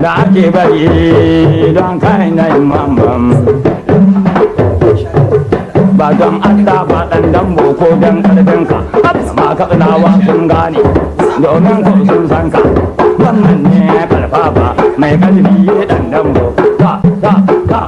Da ake bari don kai na imam ba don Allah ba dan dambo ko don karfinka, amma ka tsinawa sun gane domin ko sun san ka. Wannan ne karfafa mai karfi dan dambo ta ta ta.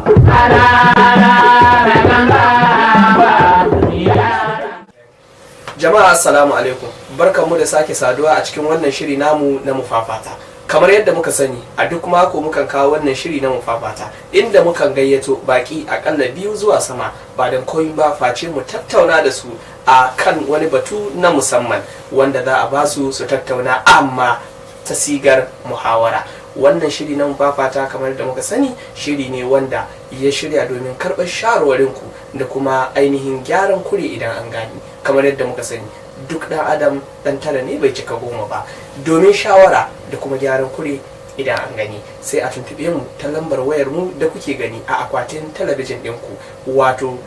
Jama'a, assalamu alaikum. Barkanmu da sake saduwa a cikin wannan shiri namu na Mufafata. Kamar yadda muka sani, a duk mako mukan kawo wannan shiri na Mufafata, inda mukan gayyato baki akalla biyu zuwa sama, ba don koyi ba face mu tattauna da su a kan wani batu na musamman wanda za a ba su su tattauna, amma ta sigar muhawara. Wannan shiri na Mufafata, kamar da muka sani, shiri ne wanda ya shirya domin karɓar shawarwarinku da kuma ainihin gyaran kure idan an gani. Kamar yadda muka sani, duk ɗan adam ɗan tara ne, bai cika 10 ba. Domin shawara da kuma gyaran kure idan an gani, sai a tuntuɓe mu ta lambar wayar mu da kuke gani a akwatin talabijin ɗinku, wato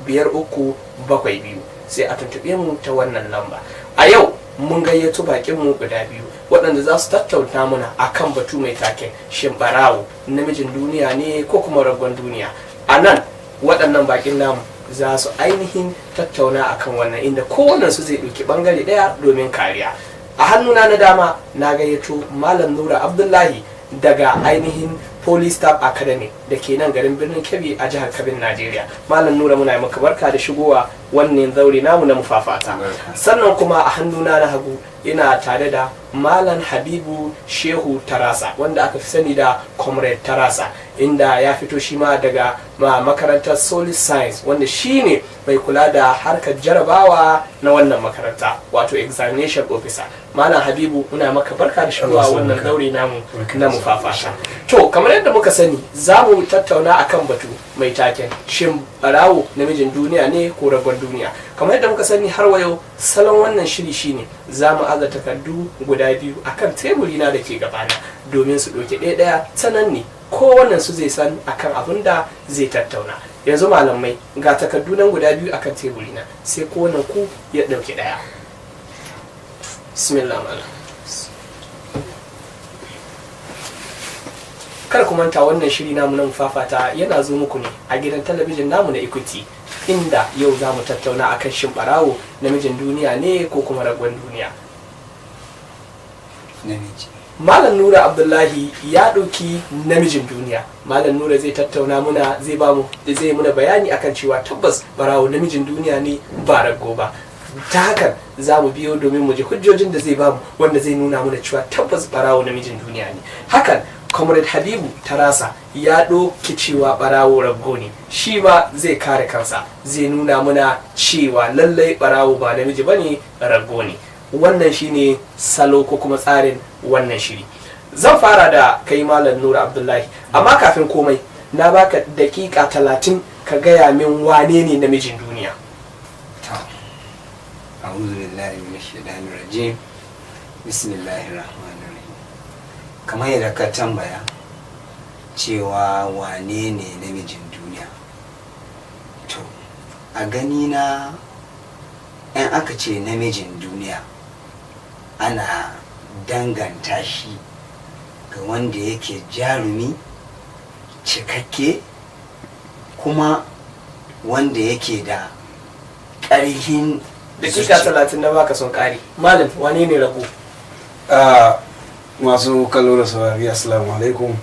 08069045372. Sai a tuntuɓe mu ta wannan lamba. A yau mun gayyato bakinmu guda biyu waɗanda za su tattauna muna akan batu mai taken "Shin barawo namijin duniya ne ko kuma ragon duniya?" A nan waɗannan bakin namu za su ainihin tattauna akan wannan, inda kowannensu zai ɗauki ɓangare ɗaya domin kariya. A hannuna na dama na gayyato Malam Nura Abdullahi daga ainihin Police Staff Academy da ke nan garin Birnin Kebbi a jihar Kabin, Najeriya. Malam Nura, muna maka barka da shigowa wannan zaure namu na Mufafata. Sannan kuma a hannuna na hagu ina tare da Malam Habibu Shehu Tarasa, wanda aka fi sani da Comrade Tarasa, inda ya fito shi ma daga makarantar Solid Science, wanda shi ne mai kula da harkar jarabawa na wannan makaranta, wato examination officer. Malam Habibu, muna maka barka da shigowa wannan daure namu na Mufafata. To, kamar yadda muka sani, za mu tattauna akan batu mai taken "Shin barawo namijin duniya ne ko ragon duniya?" Kamar yadda muka sani, har wa yau salon wannan shiri shine za mu aza takardu guda biyu akan teburi na da ke gabana domin su ɗauki ɗaya ɗaya. Sanan ne kowannen su zai san akan abin da zai tattauna. Yanzu malamai, ga takardu nan guda biyu akan teburi na, sai kowannen ku ya ɗauki ɗaya. Bismillah, malam. Kar ku manta, wannan shiri namu na Fafata yana zo muku ne a gidan talabijin namu na Equity, inda yau za mu tattauna akan "Shin barawo namijin duniya ne ko kuma ragon duniya?" Namiji. Malam Nura Abdullahi ya ɗauki namijin duniya. Malam Nura zai tattauna muna, zai bamu, zai muna bayani akan cewa tabbas barawo namijin duniya ne, ba rago ba. Ta hakan za mu biyo domin mu ji hujjojin da zai bamu, wanda zai nuna mana cewa tabbas barawo namijin duniya ne. Hakan Comrade Habibu Tarasa ya ɗauki cewa barawo rago ne. Shi ma zai kare kansa, zai nuna muna cewa lallai barawo ba namiji bane, rago ne. Wannan shine salo ko kuma tsarin wannan shiri. Zan fara da kai, Malam Nura Abdullahi, amma kafin komai na baka dakika 30 ka gaya min wane ne namijin duniya. To, a'udhu billahi minash shaitanir rajim. Bismillahir rahmanir rahim. Kamar yadda ka tambaya cewa wane ne namijin duniya, to, a gani na, in aka ce namijin duniya, ana danganta shi ga wanda yake jarumi cikakke, kuma wanda yake da ƙarhin Dakika zuciya. 30 na baka sun kare. Malam, wane ne rago? Masu kallo da saurari, assalamu alaikum.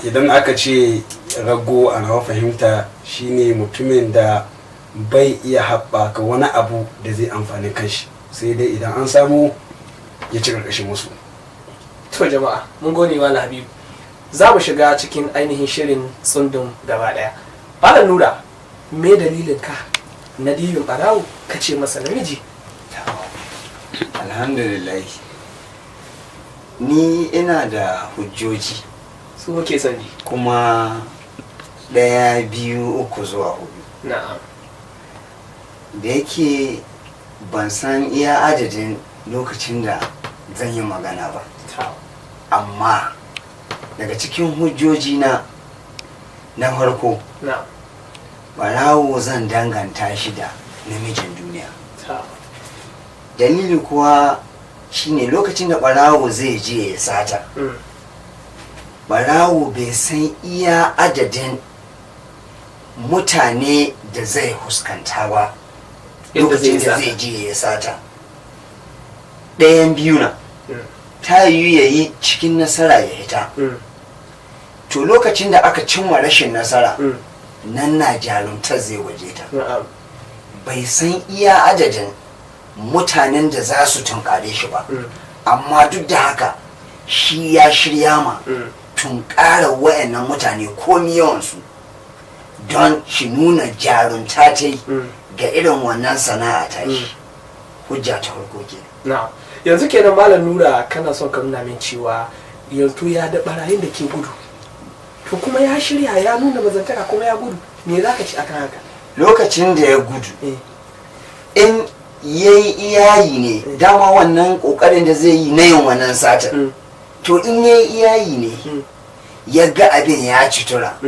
Idan aka ce rago, a nawa fahimta shine mutumin da bai iya haɓaka wani abu da zai amfani kanshi, sai dai idan an samu ya ci ƙarƙashin wasu. To jama'a, mun gode, Malam Habibu. Za mu shiga cikin ainihin shirin tsundum gaba daya. Malam Nura, me dalilin ka na dibin barawo ka ce masa namiji? Alhamdulillah, ni ina da hujjoji. Su muke son ji. Kuma ɗaya, biyu, uku zuwa hudu. Da yake ban san iya adadin lokacin da zan yi magana ba, amma daga cikin hujjoji na, na farko, barawo zan danganta shi da namijin duniya. Dalili kuwa Shine lokacin da barawo zai je ya sata, barawo bai san iya adadin mutane da zai huskanta ba Inda zai lokacin da sata. zai je ya sata. Ɗayan biyu na ta yiwu ya yi cikin nasara ya hita. To, lokacin da aka cimma rashin nasara, nan na jarumtar zai waje ta. Bai san iya adadin mutanen da za su tunkare shi ba, amma duk da haka shi ya shirya ma tunkara wayannan mutane komi yawansu don shi nuna jarumta ta yi ga irin wannan sana'a ta shi. Hujja ta farko ke. Na'am, yanzu kenan, Malam Nura, kana son ka nuna min cewa yanzu ya da barayin da ke gudu, to kuma ya shirya, ya nuna mazantaka kuma ya gudu, me za ka ci akan haka? Lokacin da ya gudu, in ya yi iyayi ne, dama wannan kokarin da zai yi na yin wannan satar, to in ya yi iyayi ne, ya ga abin ya citura,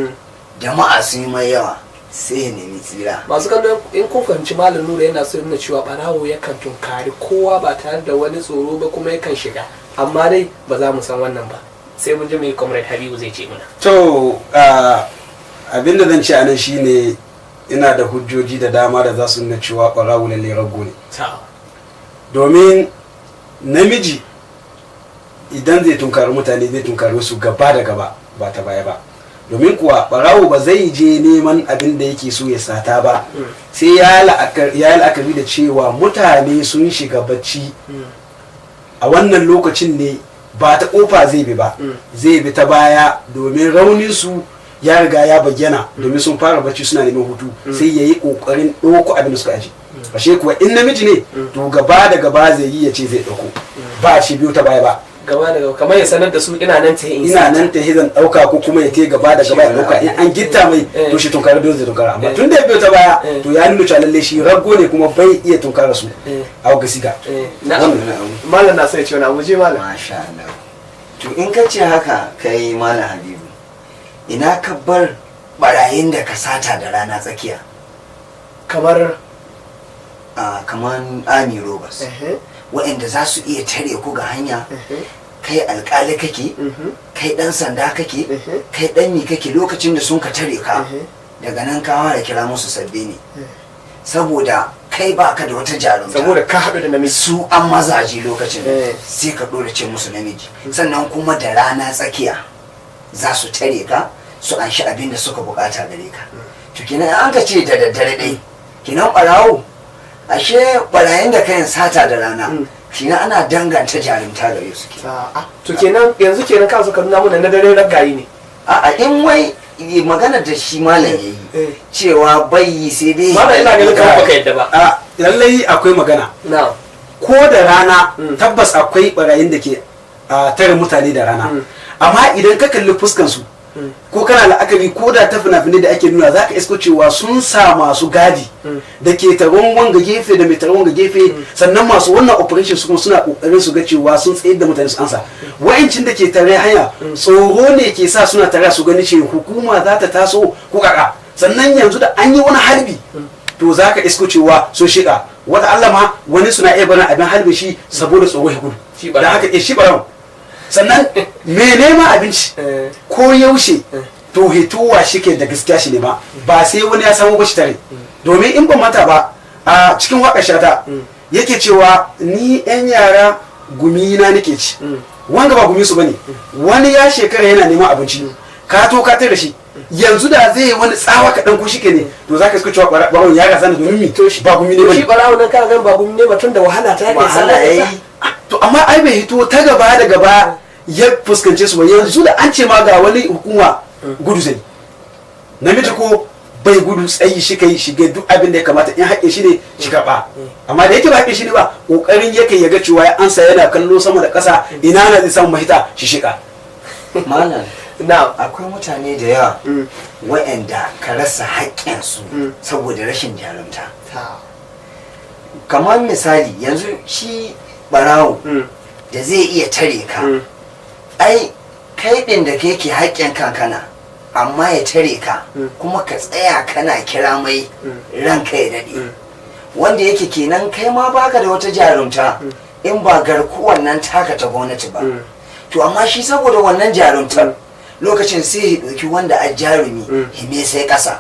jama'a sun yi mai yawa, sai ya nemi tsira. Masu kallo, in kun fahimci, Malam Nura yana so ya nuna cewa barawo yakan tunkari kowa ba tare da wani tsoro ba, kuma yakan shiga, amma dai ba za mu san wannan ba sai mun ji mai Comrade Habibu zai ce muna. To, abinda zan ce anan shine ina da hujjoji da dama da za su nuna cewa ɓarawo lalle rago ne, domin namiji idan zai tunkari mutane, zai tunkari su gaba da gaba, ba ta baya ba. Domin kuwa ɓarawo ba zai je neman abin da yake so ya sata ba sai ya yi la'akari da cewa mutane sun shiga bacci. A wannan lokacin ne ba ta kofa zai bi ba, zai bi ta baya, domin raunin su ya riga ya bayyana, domin sun fara bacci suna neman hutu, sai ya yi kokarin ɗauko abin da suka aje. Ashe kuwa in namiji ne, to gaba da gaba zai yi, ya ce zai ɗauko, ba shi biyu ta baya ba. Gaba da gaba, kamar ya sanar da su ina nan ta in ina nan ta zan ɗauka, ko kuma ya te gaba da gaba ya ɗauka. In an gitta mai, to shi tunkara, dole zai tunkara. Amma tun da ya biyo ta baya, to ya nuna cewa lalle shi rago ne kuma bai iya tunkara su a gasiga. Na'am, malam na sai ce wani abu je, malam. Masha Allah. To, in ka ce haka kai, Malam Habibu, ina ka bar barayin da ka sata da rana tsakiya? Kamar? A kamar army robbers, waɗanda za su iya tare ku ga hanya, kai alkali kake, kai ɗan sanda kake, kai ɗan mi kake, lokacin da sun ka tare ka, daga nan ka fara kira musu sabbi ne, saboda kai baka da wata jarumta. Saboda ka haɗu da namiji. Su an mazaje lokacin, sai ka ɗora ce musu namiji. Sannan kuma da rana tsakiya za su tare ka su anshi abin da suka bukata gare ka. To, kenan an ka ce da daddare dai, kenan ɓarawo, ashe ɓarayin da kayan sata da rana, kenan ana danganta jarumta gare su ke. To, kenan yanzu kenan ka so ka nuna mana na dare ragayi ne? A'a, in wai magana da shi malam yayi cewa bai yi sai dai Malam, ina ganin kamar baka yadda ba. A lallai akwai magana. Ko da rana, tabbas akwai barayin da ke a tare mutane da rana, amma idan ka kalli fuskan su, ko kana la'akari ko da ta fina-finai da ake nuna, za ka isko cewa sun sa masu gadi da ke taron wanga gefe da mai taron wanga gefe. Sannan masu wannan operation su kuma suna kokarin su ga cewa sun tsayar da mutane su ansa. Wa'ancin da ke tare hanya, tsoro ne ke sa suna tare, su gani ce hukuma za ta taso ko kaka. Sannan yanzu da an yi wani harbi, to za ka isko cewa sun shiga wata Allah ma wani suna iya barin abin halbe shi saboda tsoro ya gudu. Shi ɓarawo. Da haka shi ɓarawo. Sannan me nema abinci ko yaushe, to hitowa shi ke da gaskiya shi nema, ba sai wani ya samu ba shi tare. Domin in ban manta ba, a cikin waƙar Shata yake cewa ni yan yara gumi na nake ci, wanga ba gumi su bane. Wani ya shekara yana neman abinci, ka to ka tare shi, yanzu da zai yi wani tsawa kaɗan ko shi ke ne, to za ka iska cewa ɓarawon ya gasa ne, domin mi ba gumi ne To, bane. shi barawo nan kana ganin ba gumi ne ba, tun da wahala ta kai wahala yayi. To, amma ai bai hito ta gaba da gaba ya fuskance su ba. Yanzu da an ce ma ga wani hukuma, gudu zai. Namiji ko bai gudu, tsayi shi kai shige duk abin da ya kamata, in haƙƙin shi ne shi karɓa. Amma da yake ba haƙƙin shi ne ba, ƙoƙarin yake ya ga cewa ya ansa, yana kallo sama da ƙasa ina na zai samu mahita shi shiƙa. Malam, Na'am. akwai mutane da yawa waɗanda ka rasa haƙƙinsu saboda rashin jarumta. Kamar misali yanzu shi barawo da zai iya tare ka, ai kai ɗin da kai ke haƙƙin kankana, amma ya tare ka, kuma ka tsaya kana kira mai ranka ya daɗe, wanda yake kenan kai ma baka da wata jarumta. In ba garkuwan nan taka ta gwamnati ba. To amma shi saboda wannan jarumtar, lokacin sai ya ɗauki wanda a jarumi hime sai ƙasa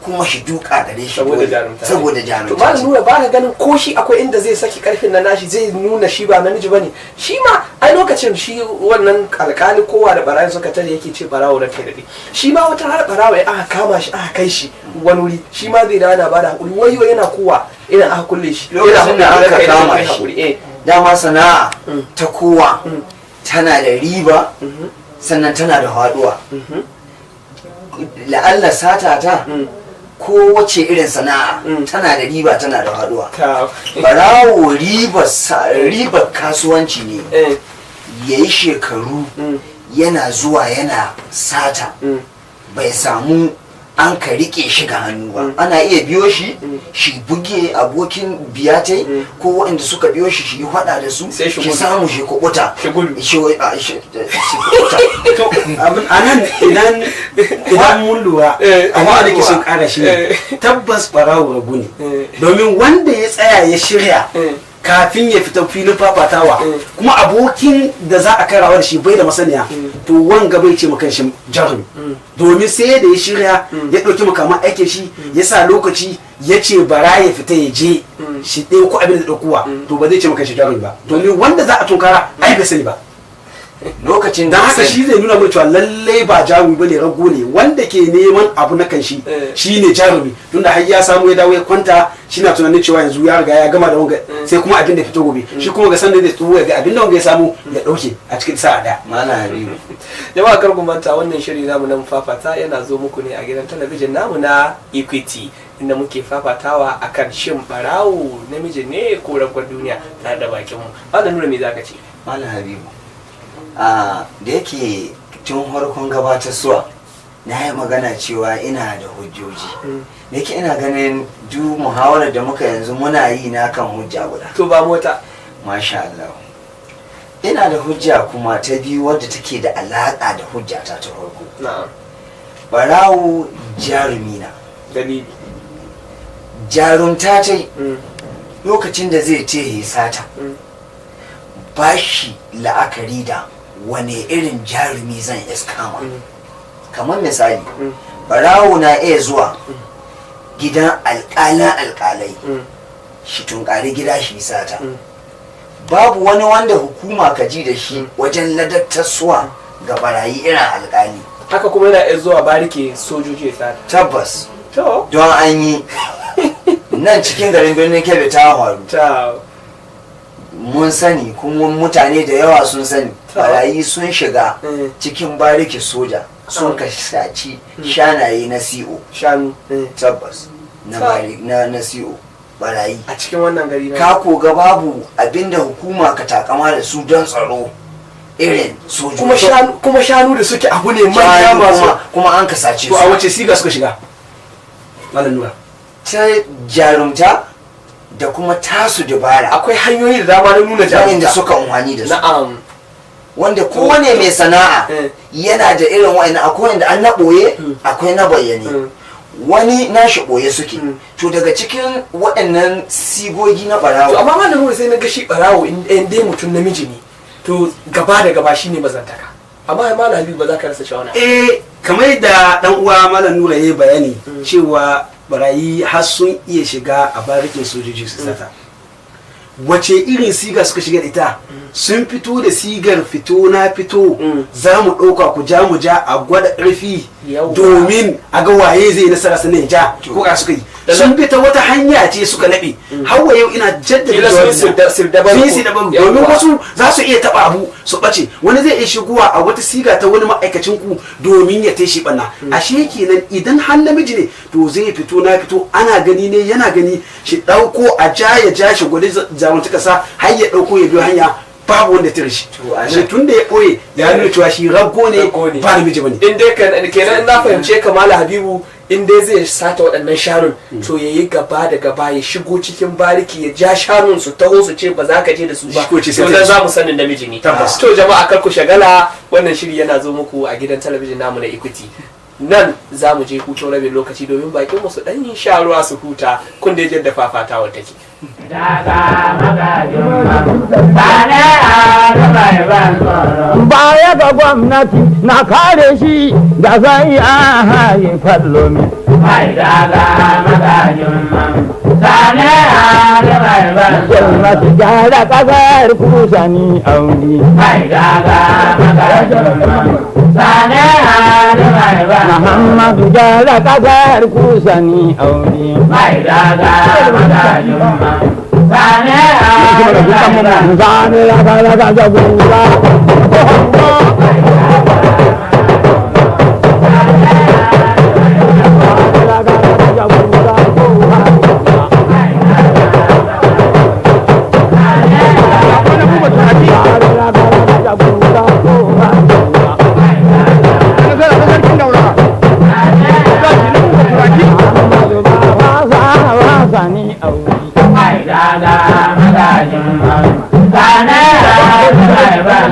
kuma shi duka gare shi saboda dole. jarumta. Saboda To jarumta. Malam Nura, ba ka ganin ko shi akwai inda zai saki karfin na nashi, zai nuna shi ba namiji bane shi ma? Ai lokacin shi wannan alkali kowa da barayin suka tare yake ce barawo na kai daɗe, shi ma wata har barawo ya aka kama shi aka kai shi wani wuri, shi ma zai dawo yana bada hakuri, wayo yana kowa idan aka kulle shi. Lokacin da yana aka kai daɗe, kama kai shi, hakuri, eh. Dama sana'a ta kowa tana da riba, sannan tana da haɗuwa. La'alla sata ta ko wace irin sana'a tana da riba, tana da haɗuwa. Barawo ribar kasuwanci ne ya yi shekaru yana zuwa yana sata, bai samu an ka rike shi ga hannu ba. Ana iya biyo shi, shi buge abokin biyatai ko waɗanda suka biyo shi, shi yi faɗa da su, Sai shi shi gudu. samu shi kubuta. Shi gudu. Shi kubuta. To, abin anan idan mun lura, amma da ke son kara shi ne, tabbas barawo ragu ne, domin wanda ya tsaya ya shirya kafin ya fita filin fafatawa, kuma abokin da za a karawa da shi bai da masaniya, to wanga bai ce makan shi jarumi, domin sai da ya shirya, ya ɗauki makaman aikin shi, ya sa lokaci, ya ce bara ya fita ya je shi ɗaya ko abin da ɗaukowa, to ba zai ce makan shi jarumi ba, domin wanda za a tunkara ai bai sani ba. Lokacin Dan da haka shi zai nuna mana cewa lallai ba jarumi bane, rago ne. Wanda ke neman abu na kan shi shine jarumi, tunda har ya samu ya dawo ya kwanta, shi na tunanin cewa yanzu ya riga ya gama da wanga, sai kuma abin da fito gobe, shi kuma ga sanda zai tsuwo ya ga abin da wanga ya samu ya dauke a cikin sa'a daya. Malam Habibu. Jama'a, kar ku manta, wannan shiri namu na fafata yana zo muku ne a gidan talabijin namu na Equity, inda muke fafatawa akan shin barawo namiji ne ko ragon duniya, tare da bakin mu. Malam Nura, me zaka ce? Malam Habibu, a da yake tun farkon gabatarsuwa na yi magana cewa ina da hujjoji, da yake ina ganin duk muhawarar da muka yanzu muna yi na kan hujja guda. To, ba mota. Masha Allah, ina da hujja kuma ta biyu wadda take da alaƙa da hujja ta ta farko. Barawo jarumi na. Dalili? Jarumta ta lokacin da zai ce ya sata, ba shi la'akari da wane irin jarumi zan iskama. Kamar misali, barawo na iya zuwa gidan alƙalan alƙalai, shi tunkari gida shi sata. Babu wani wanda hukuma ka ji da shi wajen ladabtarsuwa ga barayi irin alƙali. Haka kuma yana iya zuwa barike sojoji ya sata. Tabbas. To. Don an yi nan cikin garin Birnin Kebbi, ta faru. Mun sani, kuma mutane da yawa sun sani, barayi sun shiga cikin bariki soja sun ka saci shanaye na CO. Shanu? Tabbas, na bari na CO, barayi. A cikin wannan gari na? Ka koga babu abinda hukuma ka takama da su don tsaro irin sojoji. Kuma shanu da suke abu ne manya Shanu masu kuma an ka sace To, a su. wace siga suka shiga, Malam Nura? Ta jarumta da kuma tasu dabara. Akwai hanyoyi da dama na nuna waɗanda jarumta. suka amfani da su, wanda kowane mai sana'a yana da irin wa'annan. Akwai wanda an na ɓoye, akwai na bayyane. Wani nashi ɓoye suke. To, daga cikin waɗannan sigogi na To, ɓarawo. amma Malam Nura, sai na ga shi barawo in dai mutum namiji ne, to gaba da gaba shine mazantaka. Amma Malam Habibu, ba za ka rasa cewa wani abu. Eh, kamar yadda dan uwa Malam Nura ya yi bayani cewa barayi har sun iya shiga a barikin sojoji su sata, wace irin siga suka shiga da ita? Sun fito da sigar fito na fito, za mu ɗauka ku ja mu ja a gwada ƙarfi domin a ga waye zai nasara sannan ya ja, ko ka suka yi, sun bi ta wata hanya ce suka laɓe. Har wa yau ina jaddada Kila sun yi jawabina. sirdabaru. Sun yi sirdabaru, domin wasu za su iya taɓa abu su ɓace, wani zai iya shigowa a wata siga ta wani ma'aikacin ku domin ya tashi ɓanna. Ashe kenan idan har namiji ne, to zai fito na fito, ana gani ne yana gani, shi ɗauko a ja ya ja, shi gwada jarumta sa har ya ɗauko ya biyo hanya, babu wanda tare shi. To, a Shi nan- tun da ya ɓoye ya nuna cewa shi rago ne, Rago ne. ba namiji bane. In dai kenan in na fahimce ka, Malam Habibu, in dai zai sata waɗannan shanun, to yayi gaba da gaba, ya shigo cikin bariki ya ja shanun su taho su ce ba za ka je da su ba. Shi ko ce sai To ta nan ci. za mu sanin namiji ne. Tabbas. To jama'a, kar ku shagala, wannan shiri yana zo muku a gidan talabijin namu na Equity. Nan za mu je hutun rabin lokaci domin bakin mu su dan yi sha ruwa su huta. Kun da yadda fafatawa take. Baya ga gwamnati na kare shi da zai a haye fallomi. Gwamnati gyara kasar kusani auni. Muhammadu gyara kasar kusani auni. Zane raga raga jagora. Raga raga jagora. Raga raga jagora. Muhammadu ba wasa wasa ni auni.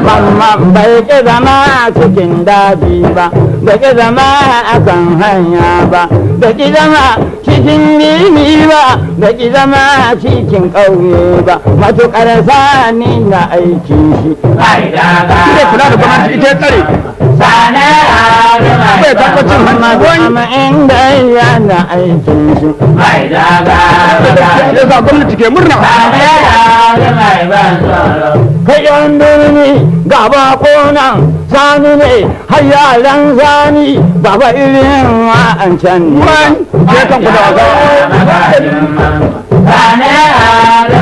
Mamman bai ƙi zama cikin daji ba, bai ƙi zama a kan hanya ba, bai ƙi zama cikin birni ba, bai ƙi zama cikin ƙauye ba, matuƙar sani na aiki shi. Ita kula da gwamnati, ita ya tsare. Bai tabbacin hannu wani. Amma inda yana aikin shi. Ya sa gwamnati ke murna. Kai yan birni gaba konan sani ne, har yaran sani baba irin wa'ancan ne. Wani ke kan ku da wasa.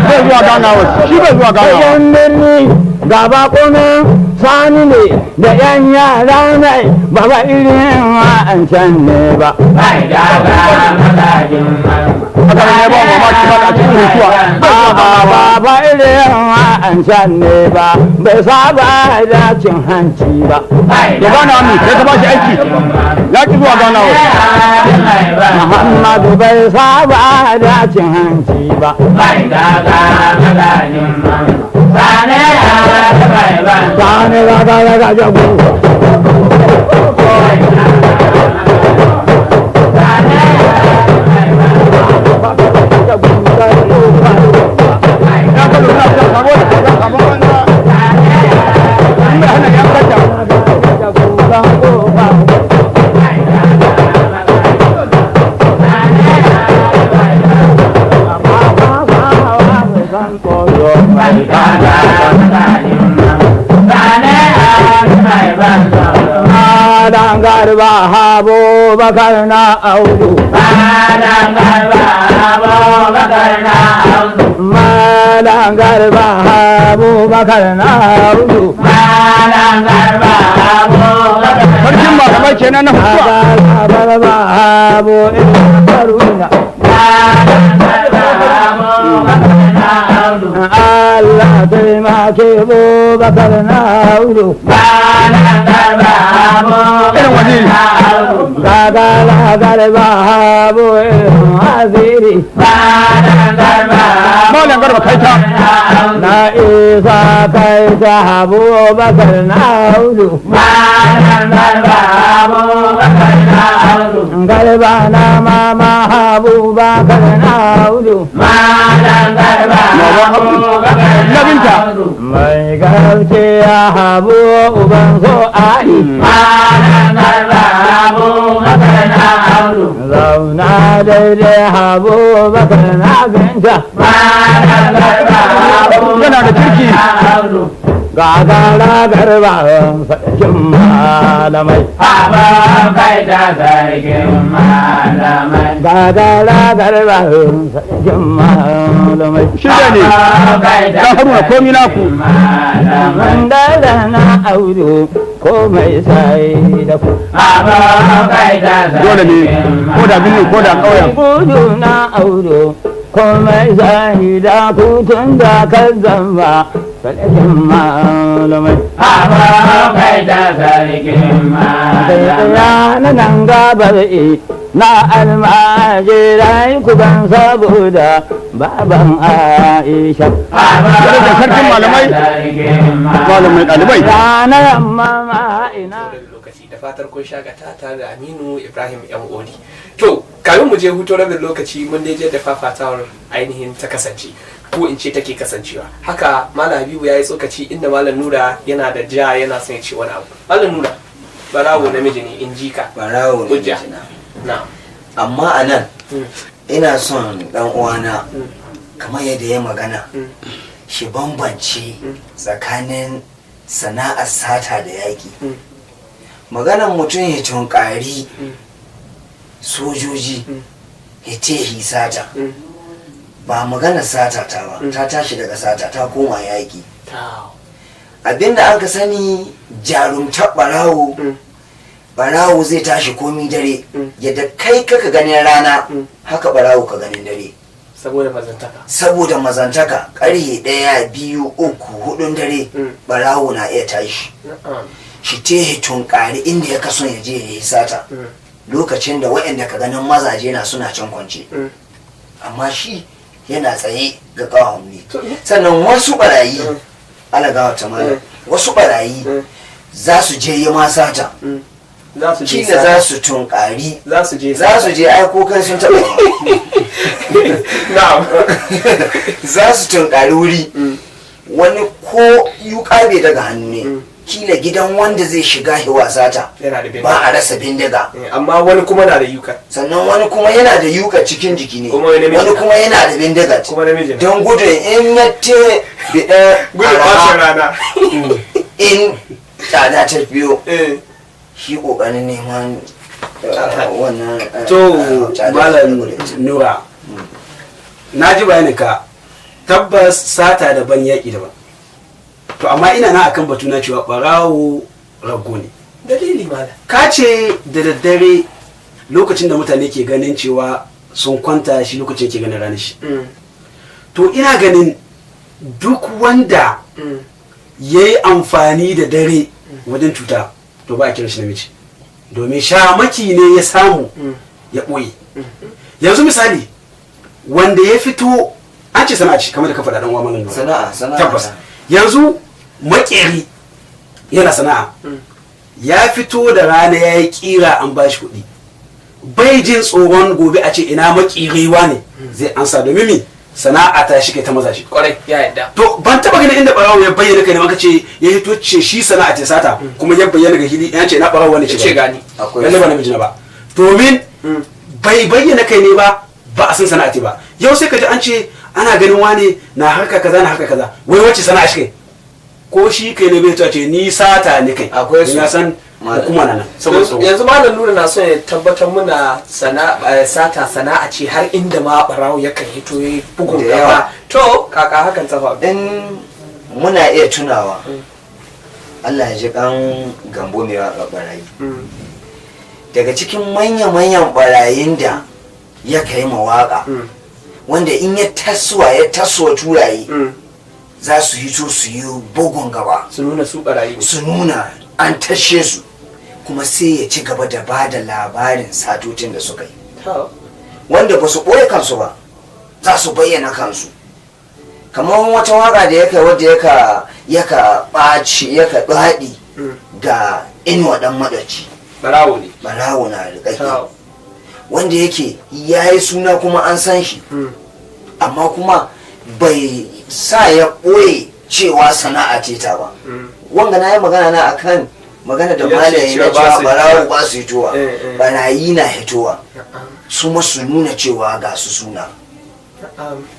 Bai zuwa ganawa, shi bai zuwa ganawa. Yan birni gaba konan sani ne da yan yara ne baba irin wa'ancan ne ba. Haka ne ba mamaki ba a cikin mutuwa. A'a baba irin wa'ancan ne ba, bai saba da cin hanci ba. Ya gana mi, sai ka ba shi aiki. Ya ki zuwa ganawa. Muhammadu bai saba da cin hanci ba. Sani raga raga jago. Ya ka lura da sabo da sabo wanda. Ina hana yan kanta. Malam Garba Habo Bakar na Audu. Malam Garba Habo Bakar na Audu. Sarkin malamai kenan na hutuwa. Garba Habo Haruna. Allah taimake Bakar na Audu. Irin waziri. Gagara Garba Habo Aziri. Malam Garba kai ta. Na isa kai ta Habo Bakar na Audu. Garba na mama Habu Bakar na Audu. Na binta. Mai gaskiya Habu uban so Ali. Zauna daidai Habu Bakar na binta. Yana da kirki. Gagara Garba sarkin malamai. Gagara Garba sarkin malamai. Shi ne. Dan Haruna komi naku. Mandala na aure ko mai sai da ku. Dole ne ko da birnin ko da ƙauyen. Gudu na aure ko mai sai da ku tun da kan zamba sarkin malamai. Sai na nan gabar e na almajirai ku ban saboda baban Aisha. Darajar sarkin malamai. Malamai ɗalibai. Ranar amma ma ina. Rabin lokaci. Da fatar kun shakata tare da Aminu Ibrahim Yan Odi. To, kamin mu je hutu rabin lokaci, mun dai je da fafatawar ainihin ta kasance, ko in ce take kasancewa. Haka Malam Habibu ya yi tsokaci, inda Malam Nura yana da ja, yana son ya ce wani abu. Malam Nura, barawo namiji ne in ji ka. Barawo ne. Hujja. Mijina. Na. Amma a nan ina son dan uwana, kamar yadda ya magana, shi bambance tsakanin sana'ar sata da yaƙi. Maganan mutum ya tunkari sojoji ya ce hi sata, ba magana sata ta ba, ta tashi daga sata ta koma yaƙi. Abinda aka sani, jarumtar barawo, barawo zai tashi komi dare. Yadda kai kaka ganin rana, haka barawo ka ganin dare. Saboda mazantaka. Saboda mazantaka, ƙarhe 1, 2, 3, 4n dare, barawo na iya tashi shi tehe tunkari inda ya kason ya je ya yi sata, lokacin da waɗanda ka ganin mazaje na suna can kwance, amma shi yana tsaye ga ƙawon ne. Sannan wasu barayi, alagawa ta malam, wasu barayi za su je yi ma sata. Za su je. Kila za su tunkari Za su je. Za su je, ai ko kai sun taɓa yi. Za su tunkari wuri, wani ko yuka bai daga hannu ne, kila gidan wanda zai shiga hiwa sata Yana da bindiga. ba a rasa bindiga. Amma wani kuma na da yuka. Sannan wani kuma yana da yuka cikin jiki ne. Kuma wani namiji. Wani kuma yana da bindiga. Kuma namiji ne. Don gudun in ya te biɗa Gudun bacin rana. in tsada ta biyo shi, kokarin neman wannan To, tsada ta Malam gudun ita. Nura, na ji bayanin ka. Tabbas sata daban, yaƙi daban. To amma ina na akan batu na cewa barawo rago ne. Dalili, malam? Ka ce da daddare, lokacin da mutane ke ganin cewa sun kwanta, shi lokacin ke ganin ranar shi. To ina ganin duk wanda ya yi amfani da dare wajen cuta, to ba a kiran shi namiji, domin shamaki ne ya samu ya ɓoye. Yanzu misali, wanda ya fito, an ce sana'a ce, kamar da ka faɗa, ɗan uwa Malam Nura. Sana'a, sana'a. Tabbas, yanzu makeri yana sana'a, ya fito da rana ya yi kira, an bashi kuɗi, bai jin tsoron gobe a ce ina makerewa ne, zai ansa, domin mi? Sana'a ta shi kai ta maza shi. Kwarai, ya yadda. To ban taba ganin inda barawo ya bayyana kai ne maka ce ya hito ce shi sana'a ce sata, kuma ya bayyana ga hili, ya ce na barawo ne, Ya ce gani. Akwai lalle ba namiji na ba, domin bai bayyana kai ne ba, ba a san sana'a ce ba. Yau sai ka ji an ce ana ganin wane na harka kaza, na harka kaza, wai wacce sana'a shi kai? Ko shi kai ne bai ce ni sata ne kai. Akwai su. Na san Malam. hukuma na nan saboda tsoro. Yanzu Malam Nura na son ya tabbatar muna sata sana'a ce, har inda ma barawo yakan hito ya bugun Da gaba. yawa. To kaka hakan ta faru? In muna iya tunawa, Allah ya ji kan Gambo mai waka barayi, daga cikin manya-manyan barayin da ya kai mawaka, wanda in ya tasowa ya tasowa turaye, za su hito su yi bugun gaba, Su nuna su barayi ne. Su nuna an tashe su, kuma sai ya ci gaba da ba da labarin satotin da suka yi, wanda ba su ɓoye kansu ba, za su bayyana kansu. Kamar wata waka da yaka wadda yaka ɓaci, yaka ɗaɗi ga Inuwa ɗan Maɗaci. Barawo ne. Barawo na riƙaƙe, wanda yake ya yi suna kuma an san shi, amma kuma bai sa ya ɓoye cewa sana'a ce ta ba. Wanga na yi magana na akan magana da Ya ce malaye cewa na ba cewa su barawo ba su hitowa. Eh. Barayi na hitowa su ma su nuna cewa ga su suna.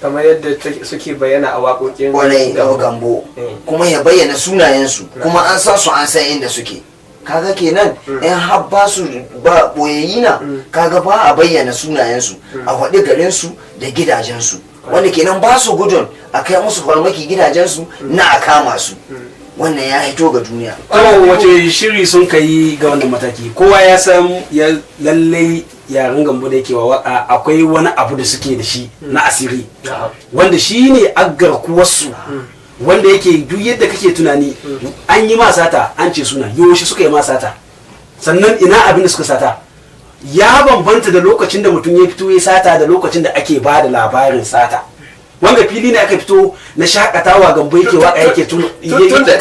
Kamar yadda suke bayyana a waƙoƙin Kwarai. Gambo. Gambo. Eh. Kuma ya bayyana sunayensu, kuma an san su, an san inda suke. Kaga kenan in har ba su ba boyayi na, kaga ba a bayyana sunayensu, a faɗi garinsu da gidajensu, wanda kenan ba su gudun a kai musu farmaki gidajensu na a kama su. Wannan ya hito ga duniya. To wace shiri sun kai ga wannan mataki? Kowa ya san ya lallai yaren Gambo da yake wa waka, akwai wani abu da suke da shi na asiri, wanda shi ne aggarkuwarsu, wanda yake duk yadda kake tunani an yi ma sata, an ce suna yaushe suka yi ma sata, sannan ina abin da suka sata. Ya bambanta da lokacin da mutum ya fito ya sata da lokacin da ake ba da labarin sata. Wanga fili ne aka fito na shakatawa, Gambo yake waka, yake tun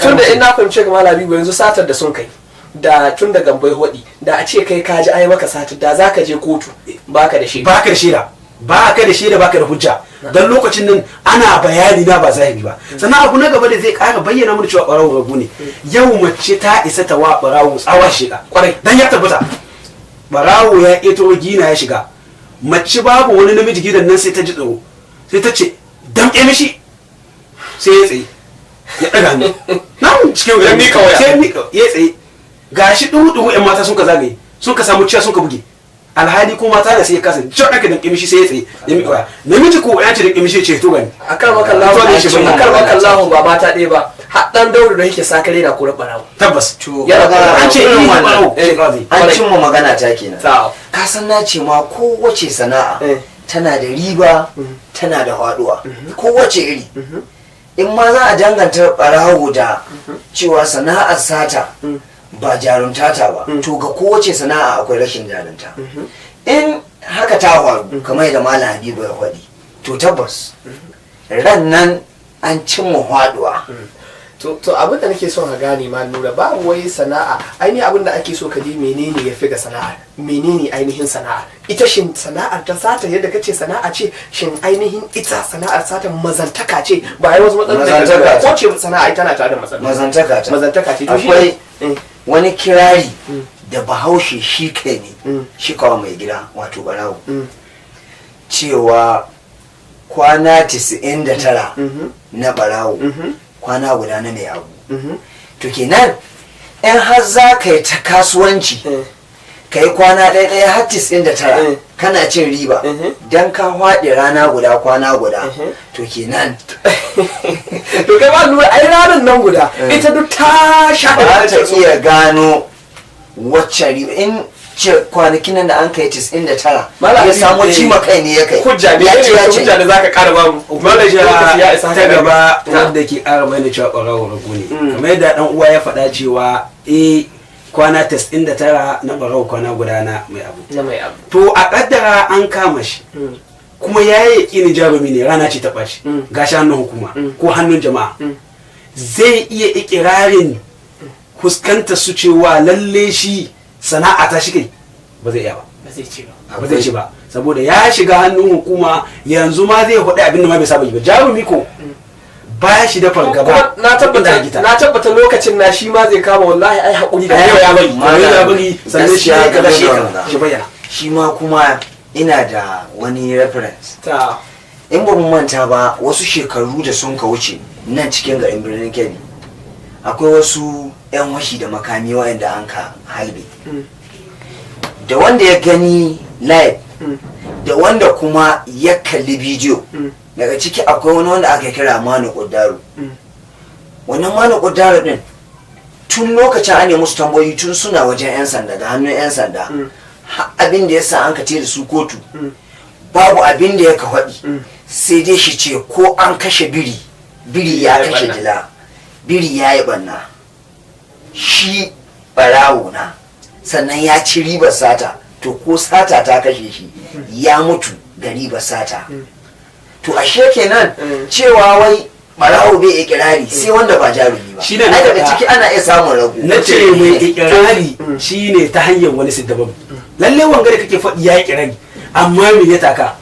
Tun da ina fahimce ga Malam Habibu, yanzu satar da sun kai Da tun da gambai hodi, da a ce kai ka ji ai maka sata, da za ka je kotu baka da shi. Baka da shaida, baka da shaida, baka da hujja, don lokacin nan ana bayani na ba zahiri ba. Sannan abu na gaba da zai kara bayyana mana cewa barawo ragu ne, yau mace ta isa ta wa barawo tsawa shiga. Kwarai. Dan ya tabbata barawo ya ƙetaro gina ya shiga, mace babu wani namiji gidan nan, sai ta ji tsoro, sai ta ce damƙe mishi, sai ya tsaye ya ɗaga hannu nan cikin Ya miƙa waya. sai ya miƙa, ya tsaye, gashi duhu duhu, yan mata sun ka zagaye, sun ka samu ciya sun ka buge, alhali ko mata da sai ya kasa cewa ɗaka damƙe mishi, sai ya tsaye ya miƙa waya. Namiji ko ya ce damƙe mishi, ya ce to gani. Akan maka lahu, Fito da shi bayyana. akan maka lahu, ba mata ɗaya ba, har ɗan Daudu da yake sakare na kore barawo. Tabbas. To, Yana kaga an ce irin ihu wannan. barawo shekara zai. An cimma magana ta kenan. Ta. Ka san na ce ma kowace sana'a Eh. tana da riba, tana da faduwa, kowace iri. In ma za a danganta barawo da cewa sana'ar sata ba jarumta ta ba, to ga kowace sana'a akwai rashin jarumta. In haka ta faru kamar yadda Malam Habibu ya faɗi, to tabbas ran nan an cimma faduwa. To abin da nake son ka gane ma nura, babu wai sana'a, ainihin abin da ake so ka ji menene ya fi ga sana'ar, menene ainihin sana'ar ita? Shin sana'ar ta sata yadda kace sana'a ce, shin ainihin ita sana'ar sata mazantaka ce? Ba ai wasu matsaloli da Mazantaka ce. ko ce sana'a ai tana tare da matsaloli. Mazantaka ta. Mazantaka ce, to shi Akwai ne. wani kirari da Bahaushe shi kai ne shi kawo mai gida, wato barawo, cewa kwana 99 na barawo, kwana guda na mai abu. To kenan in har za ka yi ta kasuwanci, ka yi kwana ɗaya ɗaya har 99 kana cin riba, don ka haɗe rana guda kwana guda, to kenan To kai ba lura ai ranar nan guda ita duk ta sha. Ba ta iya gano wacce riba in ce kwanakin nan da an kai 99 Malam ya Habibu, samu cima kai ne ya kai Hujja ne ya ne ci ya wata ci. hujja da zaka kara ba mu? Hujja Lokaci ya isa ta haka. gaba Na. wanda ke ƙara bayyana cewa ɓarawo rago ne, kamar yadda ɗan uwa ya faɗa cewa kwana 99 na ɓarawo, kwana guda na mai abu. Na mai abu. To a ƙaddara an kama shi kuma ya yi yaƙinin jarumi ne, rana ce ta ɓaci, gashi hannun hukuma ko hannun jama'a, zai iya ikirarin fuskanta su cewa lalle shi sana'a ta shi kai? Ba zai iya ba. Ba zai ce ba. Ba zai ci ba, saboda ya shiga hannun hukuma, yanzu ma zai faɗi abin da ma bai saba yi ba. Jarumi ko ba shi da fargaba. Kuma na tabbata inda gita. Na tabbata lokacin na shi ma zai kama wallahi ai hakuri da yau ya bari. Ai, ya bari, sannan shi ya kaza shi ya Gaskiya game kaza da shi bayyana. Shi ma kuma ina da wani reference. Ta. In ba mu manta ba, wasu shekaru da sun ka wuce nan cikin garin Birnin Kebbi akwai wasu 'yan washi da makami waɗanda an ka halbe, da wanda ya gani live da wanda kuma ya kalli bidiyo. Daga ciki akwai wani wanda aka kira Manu Ƙudaru. Wannan Manu Ƙudaru din, tun lokacin an yi musu tambayoyi tun suna wajen 'yan sanda, ga hannun 'yan sanda, har abin da ya sa an ka da su kotu, babu abin da ya ka faɗi sai dai shi ce ko an kashe biri, biri ya Ya yi kashe ɓanna. dila, biri ya yi ɓanna, shi ɓarawo na, sannan ya ci ribar sata, to ko sata ta kashe shi ya mutu ga ribar sata. To ashe kenan cewa wai ɓarawo bai ikirari sai wanda ba jarumi ba. Shi ne na Ai daga faɗa. ciki ana iya samun rago. Na ce mai ikirari shine ta hanyar wani siddabaru. Lalle wanga da kake faɗi ya yi ikirari, amma me ya taka?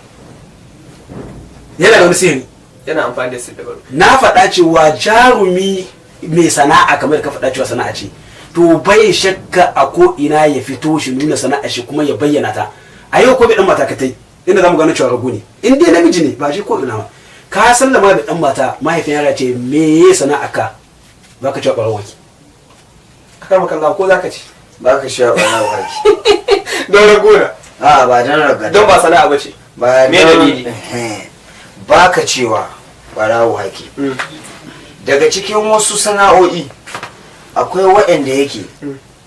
Yana da wani sihiri. Yana amfani da siddabaru. Na faɗa cewa jarumi mai sana'a, kamar da ka faɗa cewa sana'a ce, to bai shakka a ko ina ya fito shi nuna sana'a shi kuma ya bayyana ta. A yau ko bai dan mata ka tai inda zamu gano cewa rago ne, in dai namiji ne, ba shi ko ina ba ka sallama bai dan mata, mahaifin yara ce me ya sana'a ka, baka cewa ɓarawon ki. Akan maka ko zaka ci? Ba ka sha ɓarawo haki. Don ragona. A ba don rago. Don ba sana'a bace. Ba Me don- dalili? Ehe. Ba ka cewa ɓarawo haki. Daga cikin wasu sana'o'i akwai waɗanda yake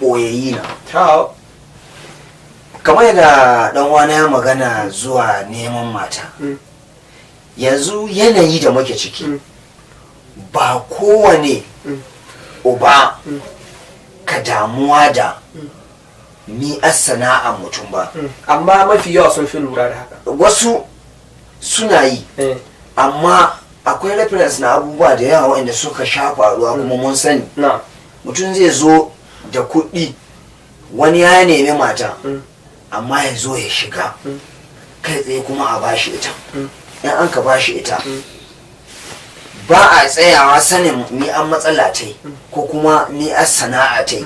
ɓoyayyi na, Ta. kamar yadda ɗan wani ya magana zuwa neman mata. Yanzu yanayi da muke ciki, ba kowane uba ka damuwa da ni a sana'a mutum ba. Amma mafi yawa sun fi lura da haka. Wasu suna yi, amma akwai reference na abubuwa da yawa waɗanda suka sha faruwa kuma mun sani. Na. Mutum zai zo Da kuɗi wani ya nemi mata, amma ya zo ya shiga kai tsaye kuma a bashi ita. In an ka bashi ita, ba a tsayawa sanin ni an matsala ta ko kuma ni an sana'a ta.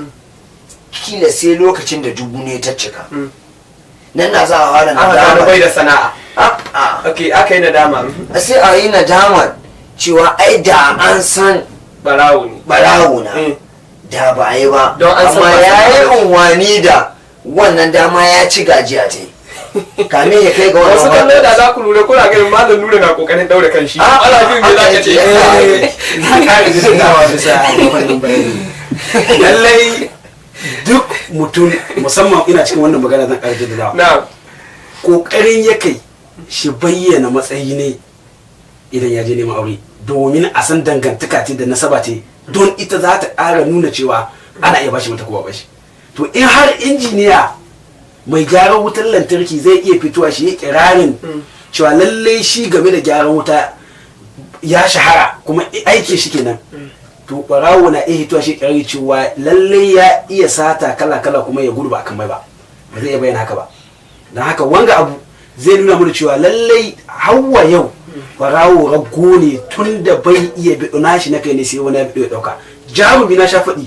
Kila sai lokacin da dubu ne ta cika, nan na za a fara Aka gano bai nadama. da sana'a. A'a. Ok, aka yi nadama. Sai a yi nadama cewa ai da an san Barawo ne. barawo na, da ba a yi ba. Don an san Amma ba ya sana'a yi ba ce. unwani da wannan dama, ya ci gajiya ta yi kamin ya kai ga Wasu wannan. kallo da za ku lura, kuna ganin Malam Nura na kokarin daure kan shi. Ah, Ala biyu, me za ka ce? Na kare jaddadawa bisa wannan bayani. Lallai duk mutum, musamman ina cikin wannan magana, zan ƙara jaddadawa, Na. kokarin ya kai shi bayyana matsayi ne idan ya je neman aure, domin a san dangantaka ce da nasaba ce, don ita za ta ƙara nuna cewa ana iya bashi mata ko ba bashi. To, in har injiniya mai gyaran wutar lantarki zai iya fitowa shi ya kirarin cewa lallai shi game da gyaran wuta ya shahara, kuma aikin shi kenan, to barawo na iya hitowa shi kirari cewa lallai ya iya sata kala kala kuma ya gudu ba kan mai ba, ba zai iya bayyana haka ba. Don haka wanga abu zai nuna mana cewa lallai hawa yau barawo rago ne, tun da bai iya biɗo nashi na kai ne, sai wani ya biɗo ya ɗauka. Jarumi, na sha faɗi,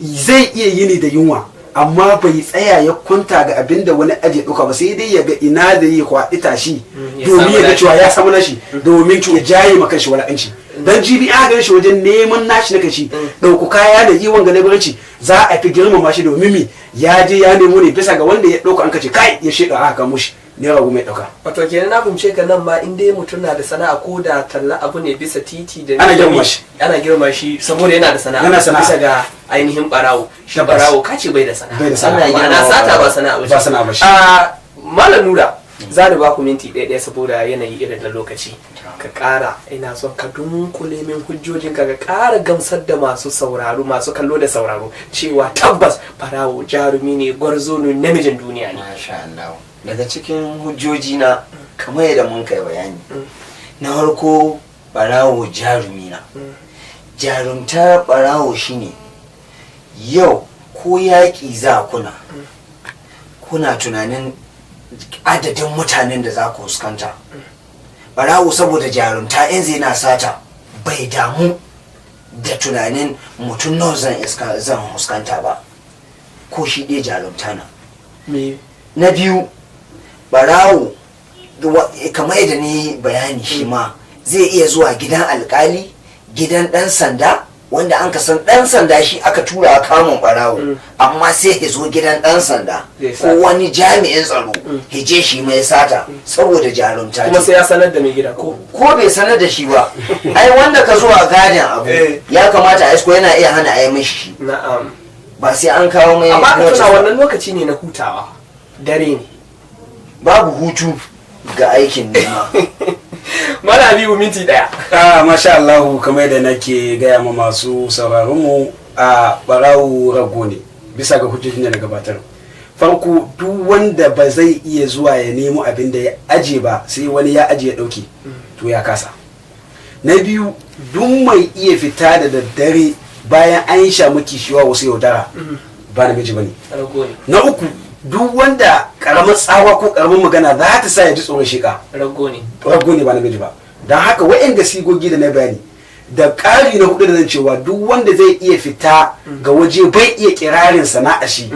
zai iya yini da yunwa amma bai tsaya ya kwanta ga abin da wani aje ɗauka ba, sai dai ya ga ina da yi kwaɗi tashi Ya domin samu ya ga nashi. cewa ya samu nashi, domin ya jaye ma kanshi walakanci. Dan jibi aka gan shi wajen neman nashi na kashi, ɗauku kaya da yi wanga leburanci, za a fi girmama shi, domin mi ya je ya nemo ne bisa ga wanda ya ɗauka an kace kai ya sheka aka kamo shi ₦10 ya ɗauka. Wato kenan na fahimce ka, nan ma in dai mutum na da sana'a, ko da talla abu ne bisa titi da Ana girmama shi. Ana girmama shi saboda yana da sana'a. Yana sana'a. Bisa ga ainihin barawo shi. Tabbas. Barawo kace bai da sana'a. Bai da sana'a. Ana Ma'ana girmama sata ba barawo. sana'a ba ce. Ba sana'a ba ce. Ah, Malam Nura, za ni ba ku minti ɗaya ɗaya saboda yanayi irin na lokaci. Ka ƙara, ina son ka dunkule min hujjojinka, ka ƙara gamsar da masu sauraro, masu kallo da sauraro, cewa tabbas barawo jarumi ne, gwarzo ne, namijin duniya ne. Masha Allah. Daga cikin hujjoji na, kamar yadda mun kai bayani, na farko, barawo jarumi na. Jarumta barawo shine yau ko yaƙi za kuna tunanin adadin mutanen da za ku fuskanta, barawo saboda jarumta in zai na sata bai damu da tunanin mutum nawa zan fuskanta ba, ko shi ɗaya jarumta na. Me? Na biyu, barawo kamar yadda ni bayani, shi ma zai iya zuwa gidan alkali, gidan dan sanda, wanda an ka san dan sanda shi aka tura kamun barawo, amma sai ya zo gidan dan sanda Zai ko sata. wani jami'in tsaro, ya je shi mai sata saboda jarumta Kuma ce. sai ya sanar da mai gida ko? Ko bai sanar da shi ba, ai wanda ka zuwa gadin abu ya kamata a isko yana iya hana a yi mishi shi, ba sai an kawo mai Amma ka notice tuna ba. wannan lokaci ne na hutawa, dare ne. Babu hutu ga aikin nema. Malam Habibu, minti ɗaya. Ah, masha Allah, kamar yadda nake gaya ma masu sauraron mu, a barawo rago ne bisa ga hujjojin da na gabatar. Farko, duk wanda ba zai iya zuwa ya nemo abin da ya aje ba, sai wani ya aje ya dauke, to ya kasa. Na biyu, duk mai iya fita da daddare bayan an sha maki shiwa wasu yaudara, ba namiji bane. Rago ne. Na uku, duk wanda karamar tsawa ko karamar magana za ta sa ya ji tsoron sheka, Rago ne. rago ne, ba namiji ba. Don haka wa'anda sigogi da na bayani da ƙari na hudu da zan cewa, duk wanda zai iya fita ga waje bai iya kirarin sana'a shi,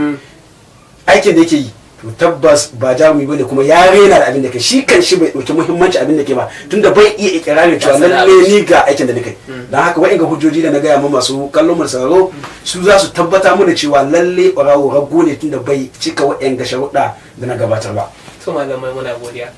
aikin da yake yi, to tabbas ba jarumi bane, kuma ya rena da abin da kai shi kan shi bai ɗauki muhimmanci abin da ke ba, tunda bai iya ikirarin cewa Ba sana'a lalle ba ce. ni ga aikin da nake. Don haka wa'inga hujjoji da na gaya ma masu kallon mu da sauraro, su za su tabbata mana cewa lalle ɓarawo rago ne, tunda bai cika wa'inga sharuɗa da na gabatar ba. To malamai, muna godiya.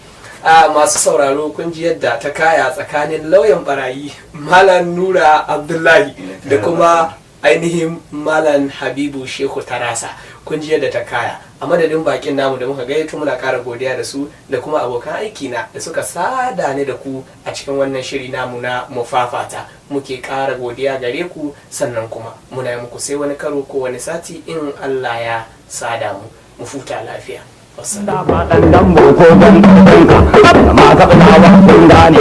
A masu sauraro, kun ji yadda ta kaya tsakanin lauyan barayi Malam Nura Abdullahi da kuma ainihin Malam Habibu Shehu Tarasa. Kun ji yadda ta kaya. A madadin bakin namu da muka gayyato, muna ƙara godiya da su da kuma abokan aiki na da suka sada ni da ku a cikin wannan shiri namu na Mufafata, muke ƙara godiya gare ku. Sannan kuma muna yi muku sai wani karo ko wani sati in Allah ya sada mu. Mu futa lafiya. Wassalam. Da ba ɗan dambo ko dan ɗanka, amma ka tsinawa sun gane,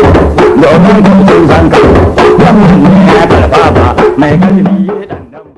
domin ku sun san ka. Wannan ne karfafa mai ƙarfi ɗan dambo.